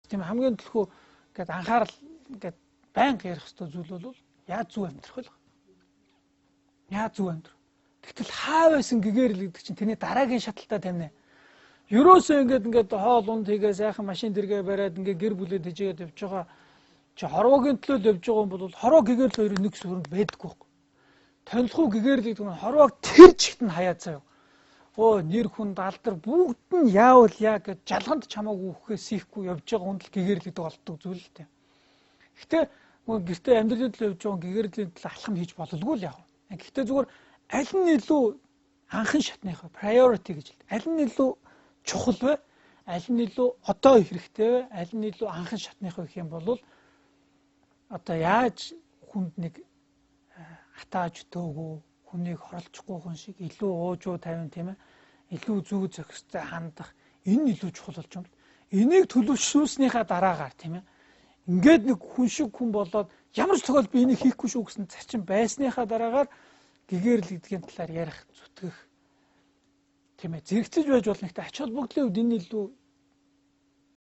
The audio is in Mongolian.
Тийм хамгийн төлхөө ингээд анхаарал ингээд байнга ярих ёстой зүйл бол яаж зөв амьдрах вэ? Яаж зөв амьдрах? Тэгтэл хаа байсан гэгэрэл гэдэг чинь тэрний дараагийн шаталтаа тавина. Ерөөсөө ингээд хоол унд хийгээ, сайхан машин дэргээ бариад, ингээд гэр бүлээ тэжээгээд явж байгаа чи хорвоогийн төлөө л явж байгаа юм бол хорвоо, гэгэрэл хоёрын нэг сүрэнд байдаггүй байхгүй. Тонилох гэгэрэл гэдэг нь хорвоог тэр чигт нь хаяа заяа. Өө, нэр хүнд, алдар бүгд нь яавал яа гэж жалганд чамаагүй үхэхээс сийхгүй явж байгаа хүнд л гэгэрэл гэдэг олддог зүйл л дээ. Гэхдээ гэртээ амьдралын төлөө явж байгаа гэгэрлийн төлөө алхам хийж бололгүй л яг. Гэхдээ зүгээр аль нь илүү анхан шатныхаа priority гэж хэлдэг. Аль нь илүү чухал вэ? Аль нь илүү одоо хэрэгтэй вэ? Аль нь илүү анхан шатных вэ гэх юм бол одоо яаж хүнд нэг атааж өтөөгөө, хүнийг хорлохгүй хүн шиг илүү уужуу тавин, тийм ээ, илүү зүг зохистой хандах, энэ нь илүү чухал болж юм. Энийг төлөвшүүлснийхаа дараагаар, тийм ээ, ингээд нэг хүн шиг хүн болоод ямар ч тохиолдолд би энийг хийхгүй шүү гэсэн зарчим байсныхаа дараагаар гэгэрэл гэдгийн талаар ярих, зүтгэх, тийм ээ, зэрэгцэж байж болно. Гэхдээ ач холбогдлын хувьд энэ илүү